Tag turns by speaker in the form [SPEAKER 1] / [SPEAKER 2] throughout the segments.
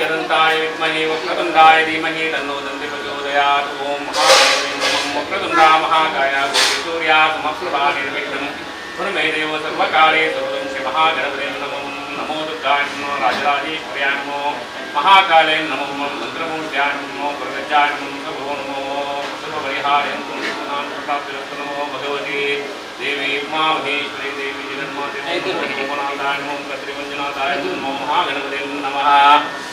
[SPEAKER 1] एकदन्ताय विद्महे वक्रतुण्डाय धीमहि तन्नो दन्ति प्रचोदयात्। ॐ महागणपतिं नमः। वक्रतुण्डा महाकाय कोटिसूर्या समप्रभा निर्विघ्नं कुरु मे देव सर्वकाले सर्वं। श्री महागणपतिं नमः। नमो दुर्गाय नमो, राजराजेश्वर्याय नमो, महाकाले नमो, मन्त्रमूर्त्याय नमो, प्रगज्जाय नमो, प्रभो नमो, सर्वपरिहार्यन्तु नमो भगवती देवी उमामहेश्वरी देवी जगन्माते नमो, नमो कत्रिमञ्जुनाथाय नमो, महागणपते नमः।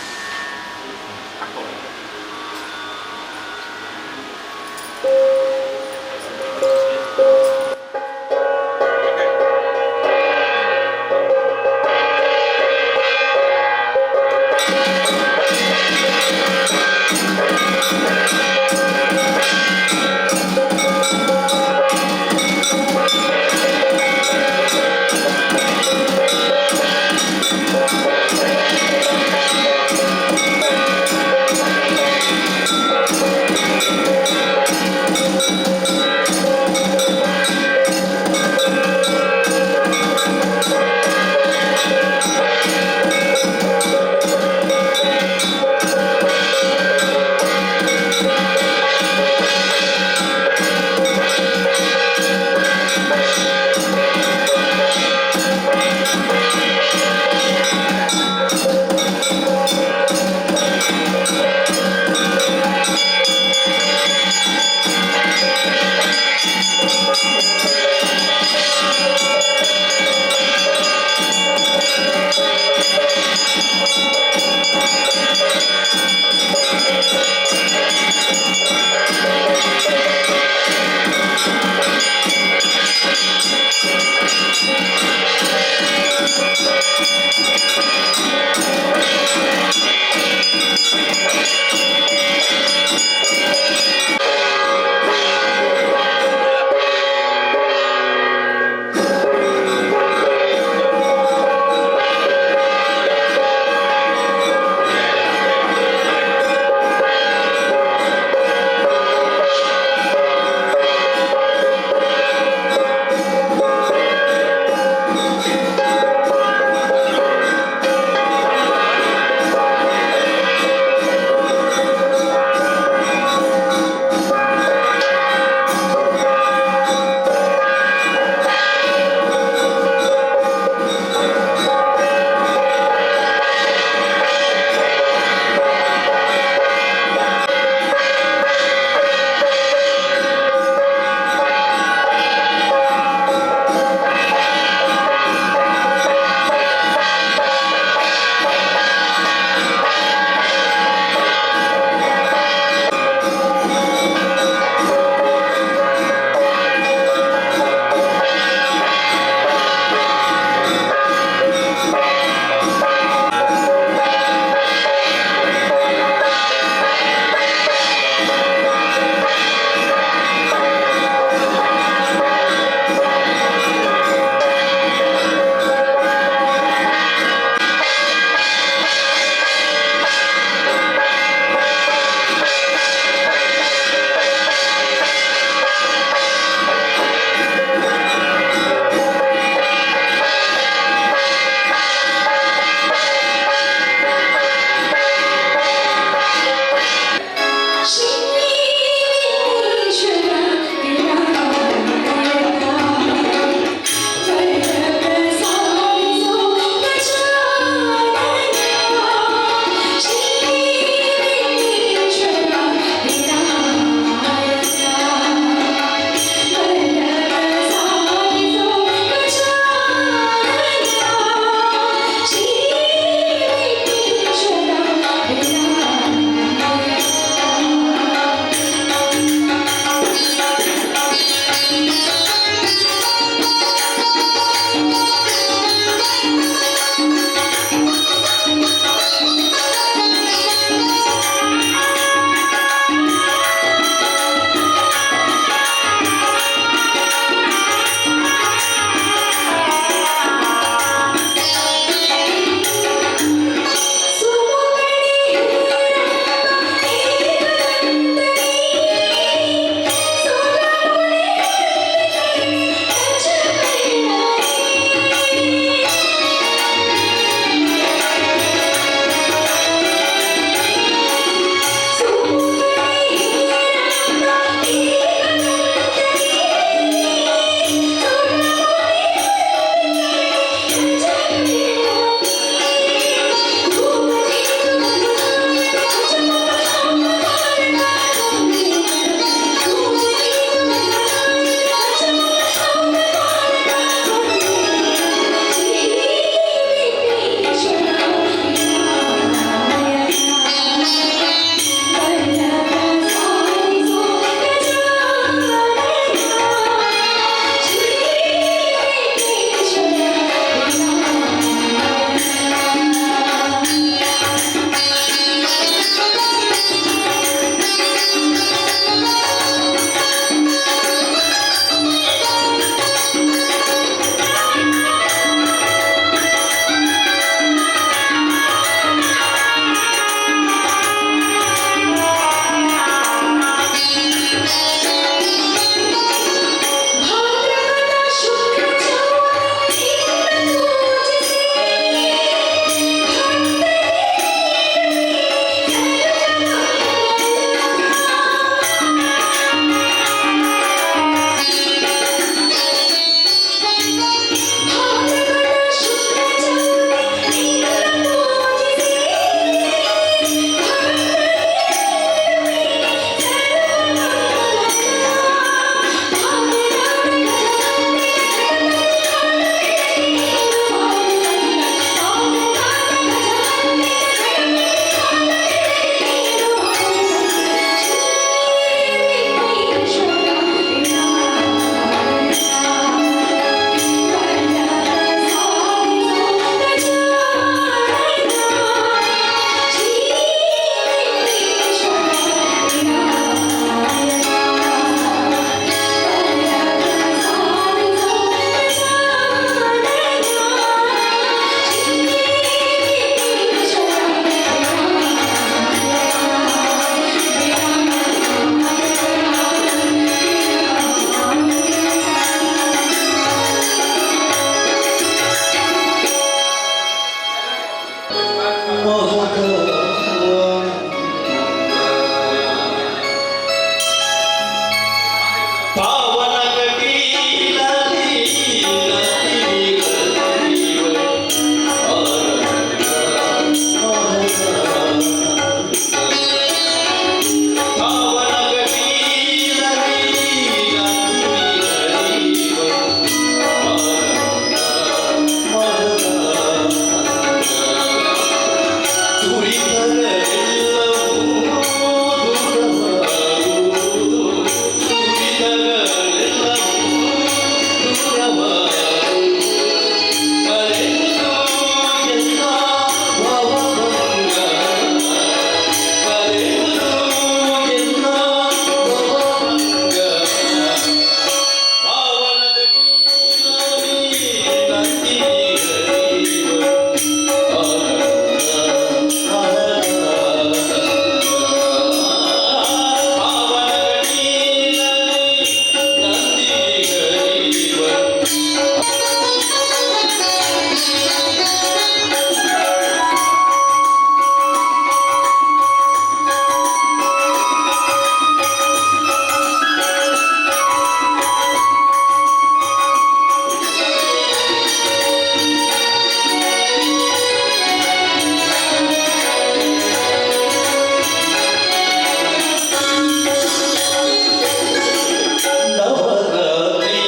[SPEAKER 2] ನವರಾತ್ರಿಯಲಿ.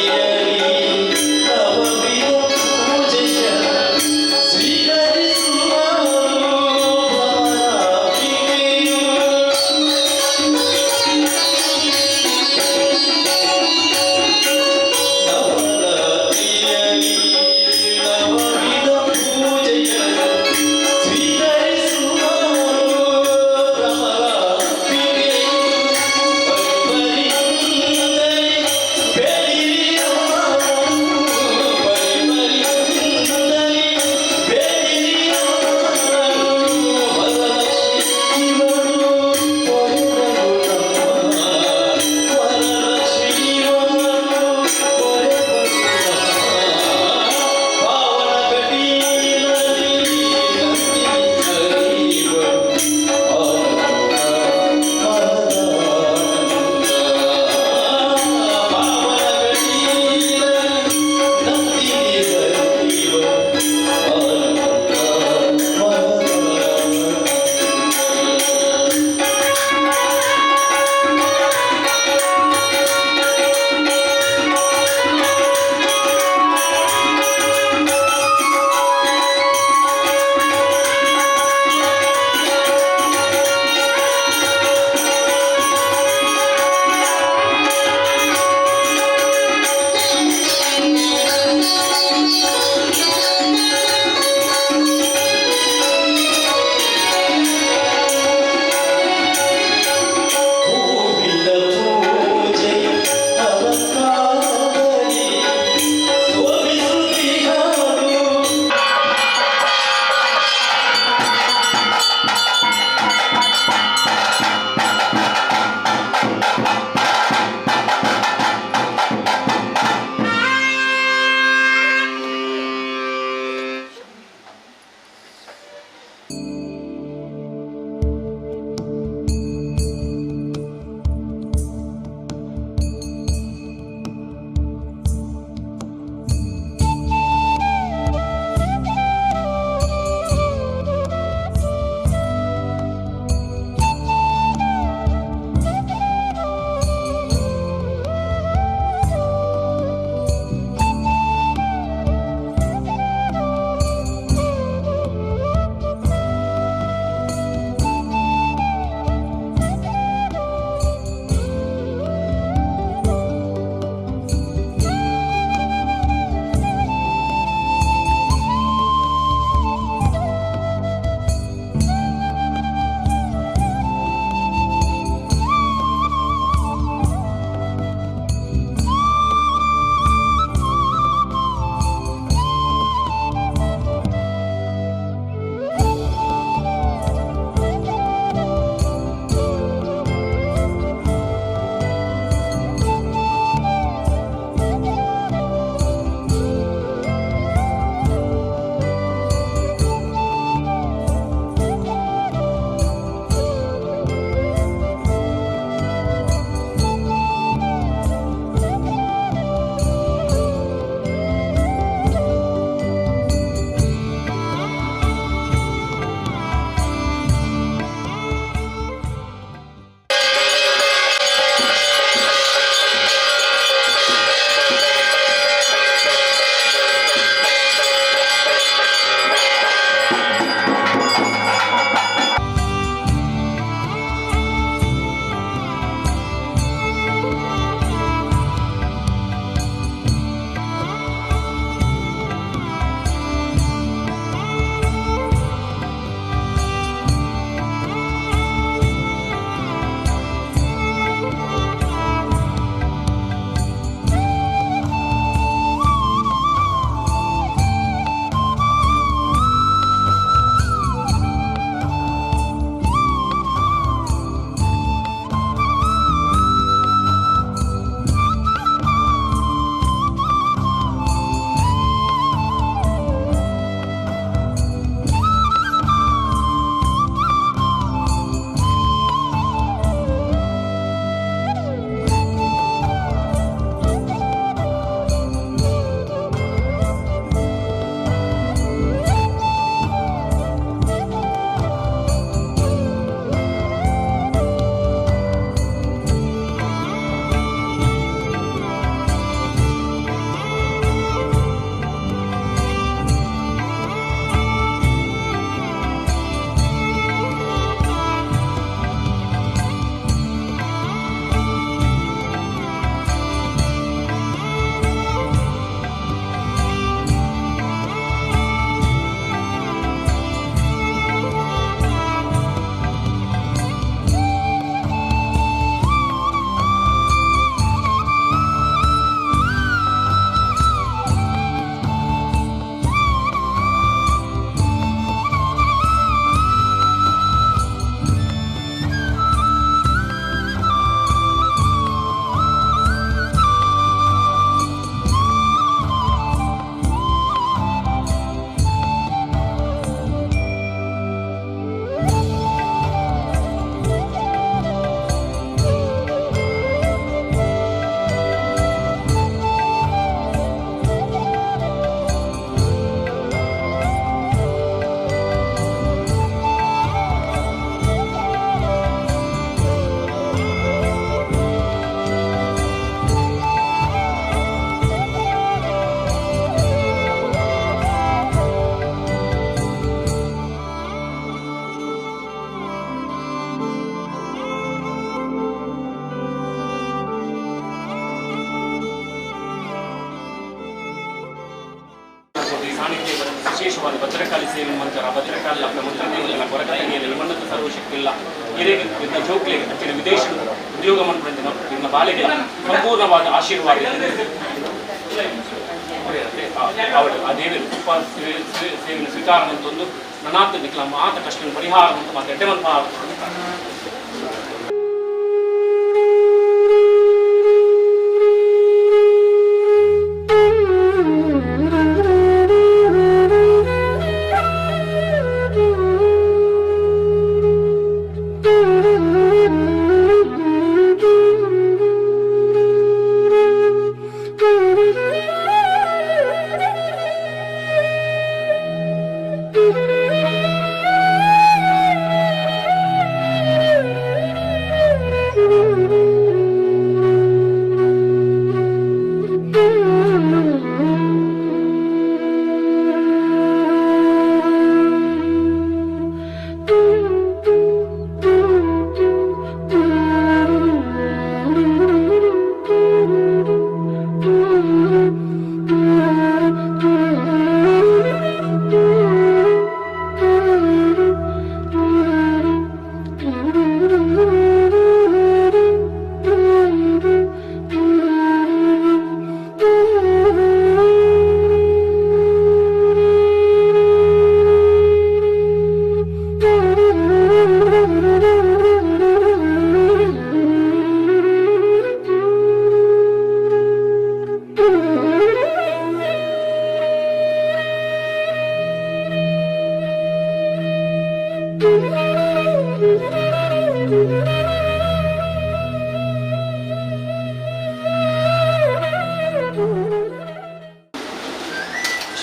[SPEAKER 1] ಸಾನ್ನಿಧ್ಯ ಬರುತ್ತೆ. ವಿಶೇಷವಾದ ಭದ್ರಕಾಳಿ ಸೇವೆ ಮಂತ್ರ ಭದ್ರಕಾಳಿ ಅಪ್ಪ ಮಂತ್ರದೇವತೆಗಳ ಕೊರಗತನಿಯಲ್ಲಿ ನಿಮ್ಮನ್ನತ ಸರ್ವಶಕ್ತಿ ಇಲ್ಲ ಹಿರಿಯ ಇದ್ದ ಜೋಕ್ಲೆಗ್ ಅಂಚಿನ ವಿದೇಶ ಉದ್ಯೋಗ ಮನ್ಪುನಂಚಿನ ಇರ್ನ ಬಾಲೆಗೆ ಸಂಪೂರ್ಣವಾದ ಆಶೀರ್ವಾದ ಅವಳು ಆ ದೇವರು ಉಪ ಸೇವೆಯನ್ನು ಸ್ವೀಕಾರ ಮಂತೊಂದು ನನಾತ್ ನಿಕ್ಲ ಮಾತ ಕಷ್ಟ ಪರಿಹಾರ ಅಂತ ಮಾತ ಎಡ್ಡೆ ಮನ್ಪ.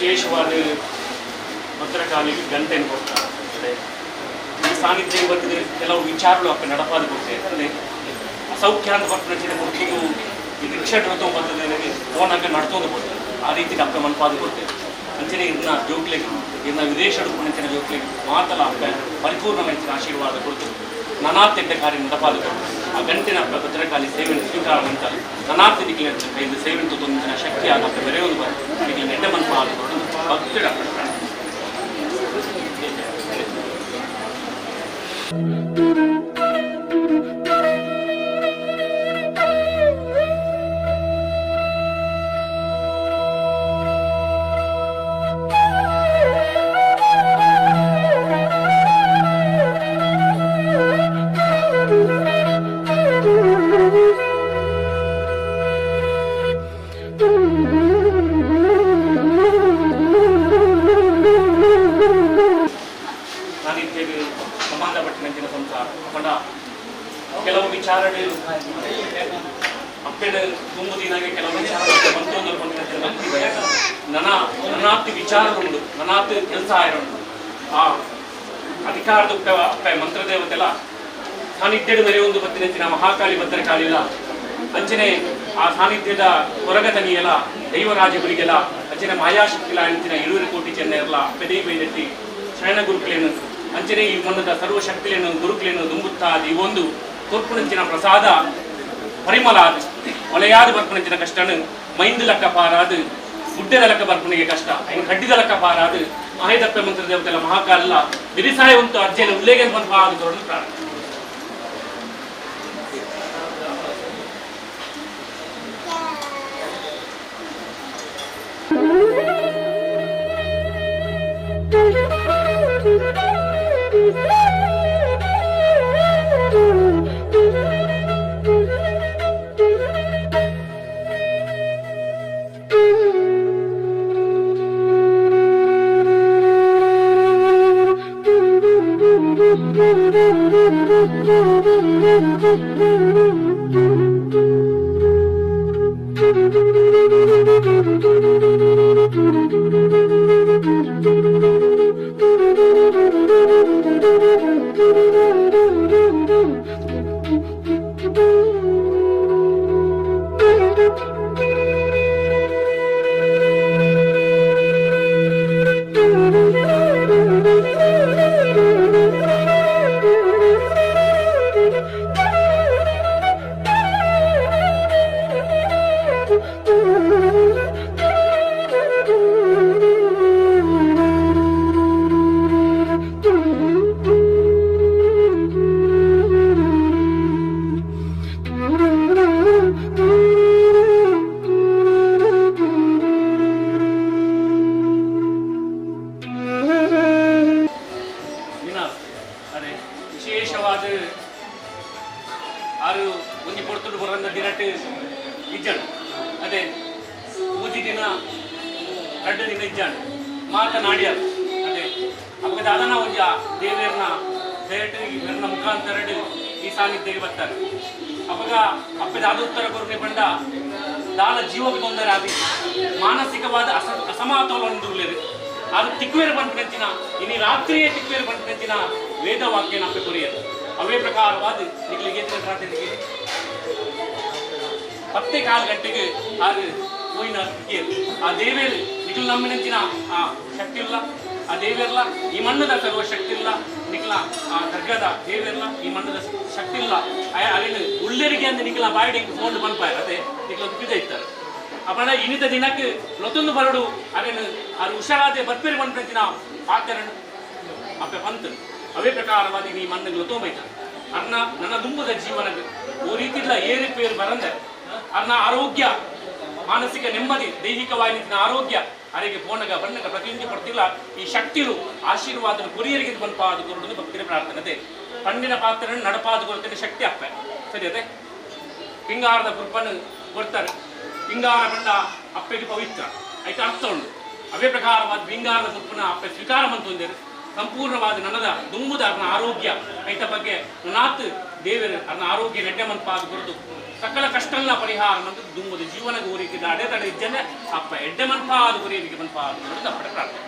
[SPEAKER 1] ವಿಶೇಷವಾದ ಭದ್ರಕಾಳಿಗೆ ಗಂಟೆಯನ್ನು ಕೊಡ್ತಾರೆ. ಅಂದ್ರೆ ಈ ಸಾನ್ನಿಧ್ಯ ಬರ್ತದೆ, ಕೆಲವು ವಿಚಾರಗಳು ಅಪ್ಪ ನಡಪಾದ ಕೊಡ್ತೇವೆ. ಅಂದ್ರೆ ಅಸೌಖ್ಯ ಅಂತ ಬರ್ತಾರೆ ಕೊಡ್ತು, ಈ ರಿಕ್ಷಾ ಡ್ರೋತೋ ಬರ್ತದೆ, ನನಗೆ ಫೋನ್ ನಡ್ತೋದು ಕೊಡ್ತಾರೆ. ಆ ರೀತಿ ಅಪ್ಪ ಮನ್ಪಾದ ಕೊಡ್ತೇವೆ. ಅಂಚನೆ ಇದನ್ನ ಜೋಕ್ಲೆಗೆ, ಇದನ್ನ ವಿದೇಶ ಅಂಚಿನ ಜೋಕ್ಲೆಗೆ ಮಾತಲ ಅಪ್ಪ ಪರಿಪೂರ್ಣ ಮಂಚಿನ ಆಶೀರ್ವಾದ ಕೊಡ್ತು ನನಾತ್ತೆಡ್ಡ ಕಾರ್ಯ ನಡಪಾದ ಕೊಡ್ತು. ಆ ಗಂಟಿನ ಅಪ್ಪ ಭದ್ರಕಾಳಿ ಸೇವೆಯನ್ನು ಸ್ವೀಕಾರ ಮಂತಲ್ಲ ನನಾತ್ ದಿಕ್ಕಿನ ಇದು ಸೇವೆ ತೊಂದಿನ ಶಕ್ತಿ ಆದ ಅಪ್ಪ ಬೆರೆಯೋದು ಬರ ನಿಕ್ಲೆ ನೆಡ್ಡ ಮನ್ಪಾದ ಕೊಟ್ಟು ಭಕ್ತಿಡ ಅಪ್ಪ. ಸಾನ್ನಿಧ್ಯಕ್ಕೆ ಸಂಬಂಧಪಟ್ಟಿನ ಸಂಸಾರ ಪಂಡ ಕೆಲವು ವಿಚಾರಗಳು ಅಪ್ಪೆನ ತುಂಬುದಿನಾಗೆ ಕೆಲವು ವಿಚಾರ ಬಂತು ಭಕ್ತಿ ಬಯಕ ನನ್ನ ನನಾತ್ ವಿಚಾರಗಳುಂಡು, ನನಾತ್ ಕೆಲಸ ಆಯಿರುಂಡು. ಆ ಅಧಿಕಾರದ ಅಪ್ಪ ಮಂತ್ರದೇವತೆಲ ಸಾನ್ನಿಧ್ಯದ ಮೇರೆ ಒಂದು ಬತ್ತಿನಂಚಿನ ಮಹಾಕಾಳಿ ಭದ್ರಕಾಳಿಲ ಅಂಚನೆ ಆ ಸಾನ್ನಿಧ್ಯದ ಹೊರಗತನಿಯಲ ದೈವರಾಜಗುರಿಗೆಲ ಅಂಚನೆ ಮಾಯಾಶಕ್ತಿಲ ಅಂಚಿನ ಇರುವರು ಕೋಟಿ ಚೆನ್ನೆಯರ್ಲ ಪೆದೇ ಬೈದೆತ್ತಿ ಶರಣ ಗುರುಕುಲೇನು ಅಂಚನೆ ಈ ಮಣ್ಣದ ಸರ್ವಶಕ್ತಿಲೇನು ಗುರುಕುಲೇನು ದುಂಬುತ್ತಾ ಈ ಒಂದು ಕೊರ್ಪುನಂಚಿನ ಪ್ರಸಾದ ಪರಿಮಳ ಆದ ಒಲೆಯಾದ ಬರ್ಪುನಂಚಿನ ಕಷ್ಟನು ಮೈಂದು ಲಕ್ಕ ಪಾರಾದು, ಗುಡ್ಡೆದ ಲಕ್ಕ ಬರ್ಪುನಿಗೆ ಕಷ್ಟ ಐನ್ ಕಡ್ಡಿದ ಲಕ್ಕ ಪಾರಾದು ಮಾಹಿದಪ್ಪ ಮಂತ್ರ ದೇವತೆಲ್ಲ ಮಹಾಕಾಲ ಬಿರಿಸಾಯ ಉಂಟು ಅರ್ಜಿಯಲ್ಲಿ ಉಲ್ಲೇಖ ಬಂದು ಪಾದು ತೋರಲು ಪ್ರಾರಂಭ. ರಡ್ಡು ದಿನ ಇಜ್ಜಾಂಡ್ ಮಾತ ನಾಡಿಯರ್ ಅದೇ ಅವಾಗ ದಾದನ ಒಂಜ ದೇವೇರ್ನ ದಯಟು ಇವ್ರನ್ನ ಮುಖಾಂತರ ಈ ಸಾನ್ನಿಧ್ಯಕ್ಕೆ ಬರ್ತಾರೆ. ಅವಾಗ ಅಪ್ಪೆ ದಾದೋತ್ತರ ಕೊರತೆ ಬಂಡ ದಾಲ ಜೀವಕ್ಕೆ ತೊಂದರೆ ಆದಿ ಮಾನಸಿಕವಾದ ಅಸಮತೋಲನ ದುರ್ಲೇರು ಅದು ತಿಕ್ವೇರು ಬಂಪಿನಂಚಿನ ಇನಿ ರಾತ್ರಿಯೇ ತಿಕ್ವೇರು ಬಂಪಿನಂಚಿನ ವೇದವಾಕ್ಯನ ಅಪ್ಪೆ ಕೊರಿಯರು. ಅವೇ ಪ್ರಕಾರವಾದ ನಿಗ್ಲಿಗೆ ರಾತ್ರಿಗೆ 10:15 ಗಂಟೆಗೆ ಅದು ಹೋಯಿನ ಆ ದೇವೇರು ನಿಖಲ್ ನಮ್ಮಿನಂಚಿನ ಆ ಶಕ್ತಿ ಇಲ್ಲ, ಆ ದೇವೇರ್ಲ ಈ ಮಣ್ಣದ ಸರ್ವ ಶಕ್ತಿ ಇಲ್ಲ, ನಿಖಲ ಆ ದರ್ಗದ ದೇವೇರ್ಲ ಈ ಮಣ್ಣದ ಶಕ್ತಿ ಇಲ್ಲ. ಅಲ್ಲಿನ ಉಳ್ಳರಿಗೆ ಅಂದ್ರೆ ನಿಖಲ ಬಾಯಿಡಿ ಫೋನ್ ಬಂಪಾಯ ಅದೇ ನಿಖಲ ದುಃಖ ಇತ್ತಾರೆ. ಅಪ್ಪಣ ಇನ್ನಿತ ದಿನಕ್ಕೆ ಲೊತ್ತೊಂದು ಬರಡು ಅವೇನು ಅದು ಹುಷಾರಾದೆ ಬರ್ಪೇರಿ ಬಂಪಿನ ಪಾತ್ರನು ಅಪ್ಪೆ ಬಂತು. ಅವೇ ಪ್ರಕಾರವಾದ ಈ ಮಣ್ಣಿಗೆ ಲೊತ್ತೊಂಬೈತ ಅರ್ನ ನನ್ನ ದುಂಬದ ಜೀವನಕ್ಕೆ ಓ ರೀತಿಲ್ಲ ಏರುಪೇರು ಬರಂದೆ ಅರ್ನ ಆರೋಗ್ಯ ಮಾನಸಿಕ ನೆಮ್ಮದಿ ದೈಹಿಕವಾಗಿ ಆರೋಗ್ಯ ಅರೆಗೆ ಪೋಣಗ ಬಣ್ಣಗ ಪ್ರತಿಯೊಂದು ಕೊಡ್ತಿಲ್ಲ ಈ ಶಕ್ತಿರು ಆಶೀರ್ವಾದ ಕೊರಿಯರಿಗೆ ಬಂಪಾದ ಕೊರಡು ಭಕ್ತಿರ ಪ್ರಾರ್ಥನೆ. ಪಣ್ಣಿನ ಪಾತ್ರ ನಡಪಾದ ಕೊರತೆ ಶಕ್ತಿ ಅಪ್ಪೆ ಸರಿ ಅದೇ ಪಿಂಗಾರದ ಕುರ್ಪನ್ನು ಕೊಡ್ತಾರೆ. ಪಿಂಗಾರ ಬಣ್ಣ ಅಪ್ಪೆಗೆ ಪವಿತ್ರ ಐತೆ ಅರ್ಥ ಉಂಟು. ಅವೇ ಪ್ರಕಾರವಾದ ಪಿಂಗಾರದ ಕುರ್ಪನ ಅಪ್ಪೆ ಸ್ವೀಕಾರ ಮಂತೊಂದಿರು ಸಂಪೂರ್ಣವಾದ ನನ್ನದ ದುಂಬುದ ಅರ್ನ ಆರೋಗ್ಯ ಐತ ಬಗ್ಗೆ ನಾತ್ ದೇವರು ಅರ್ನ ಆರೋಗ್ಯ ನೆಡ್ಡೆ ಮನ್ಪಾದ ಕೊರದು ಸಕಲ ಕಷ್ಟಲ್ಲ ಪರಿಹಾರ ಮಂತು ದುಂಬುದು ಜೀವನ ಊರಿಗೆ ಅಡೆ ತಡೆ ಇಜ್ಜನೆ ಅಪ್ಪ ಎಡ್ಡೆ ಮನ್ಪಾದ ಗುರಿಯರಿಗೆ ಮನ್ಪಾದ ಕೊರದು ಅಪ್ಪಟ ಪ್ರಾರ್ಥನೆ.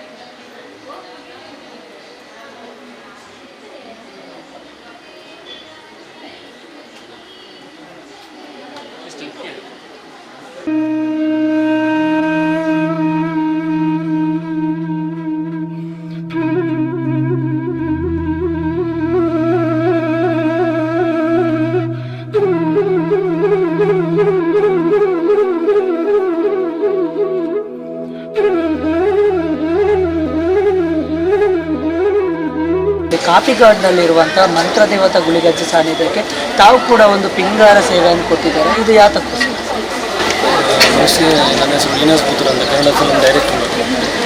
[SPEAKER 2] ಕಾಪಿಗಾಡ್ನಲ್ಲಿರುವಂಥ ಮಂತ್ರದೇವತಾ ಗುಳಿಗಜ್ಜ ಸಾನ್ನಿಧ್ಯಕ್ಕೆ ತಾವು ಕೂಡ ಒಂದು ಪಿಂಗಾರ ಸೇವೆಯನ್ನು ಕೊಟ್ಟಿದ್ದಾರೆ, ಇದು ಯಾತಕ್ಕೋಸ್ಕರ?
[SPEAKER 3] ನಮಸ್ತೆ, ನನ್ನ ಹೆಸರು ವಿನಾಸ್ ಪುತ್ರ ಅಂತ, ಕನ್ನಡ ಫಿಲಮ್ ಡೈರೆಕ್ಟರ್.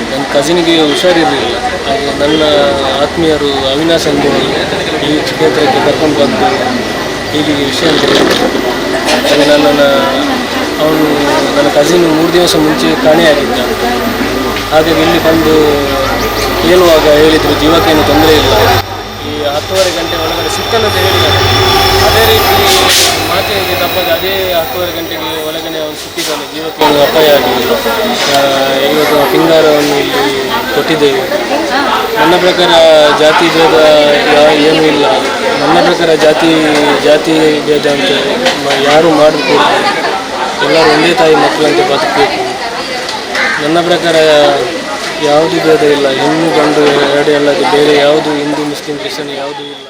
[SPEAKER 3] ನನ್ನ ಕಸಿನ್ಗೆ ಹುಷಾರಿರಲಿಲ್ಲ, ಹಾಗೆ ನನ್ನ ಆತ್ಮೀಯರು ಅವಿನಾಶ್ ಅಂತೇಳಿ ಈ ಕ್ಷೇತ್ರಕ್ಕೆ ಕರ್ಕೊಂಡು ಬಂದು ಹೀಗೆ ವಿಷಯ ಅಂತ ಹೇಳಿದರು. ಹಾಗೆ ನನ್ನನ್ನು ಅವನು ನನ್ನ ಕಸಿನ್ 3 ದಿವಸ ಮುಂಚೆ ಕಾಣೆಯಾಗಿದ್ದ. ಹಾಗಾಗಿ ಇಲ್ಲಿ ಬಂದು ಕೇಳುವಾಗ ಹೇಳಿದರು ಜೀವಕ್ಕೇನು ತೊಂದರೆ ಇಲ್ಲ, ಈ 10:30 ಗಂಟೆ ಒಳಗಡೆ ಸಿಗ್ತಾನಂತ ಹೇಳಿದ್ದಾರೆ. ಅದೇ ರೀತಿ ಮಾತೆಗೆ ತಪ್ಪದೆ ಅದೇ 10:30 ಗಂಟೆಗೆ ಒಳಗಡೆ ಅವನು ಸಿಕ್ಕಿದ್ದಾನೆ, ಜೀವಕ್ಕೇನು ಅಪಾಯ ಆಗಲಿಲ್ಲ. ಇವತ್ತು ಪಿಂಗಾರವನ್ನು ಇಲ್ಲಿ ಕೊಟ್ಟಿದ್ದೇವೆ. ನನ್ನ ಪ್ರಕಾರ ಜಾತಿ ಭೇದ ಏನೂ ಇಲ್ಲ. ನನ್ನ ಪ್ರಕಾರ ಜಾತಿ ಜಾತಿ ಭೇದ ಅಂತ ಯಾರೂ ಮಾಡಬೇಕು, ಎಲ್ಲರೂ ಒಂದೇ ತಾಯಿ ಮಕ್ಕಳಂತೆ ಬದುಕಬೇಕು. ನನ್ನ ಪ್ರಕಾರ ಯಾವುದು ಭೇದ ಇಲ್ಲ, ಹೆಣ್ಣು ಗಂಡು ಎರಡೇ ಅಲ್ಲದೆ ಬೇರೆ ಯಾವುದು ಹಿಂದೂ ಮುಸ್ಲಿಂ ಕ್ರಿಶ್ಚಿಯನ್ ಯಾವುದೂ ಇಲ್ಲ.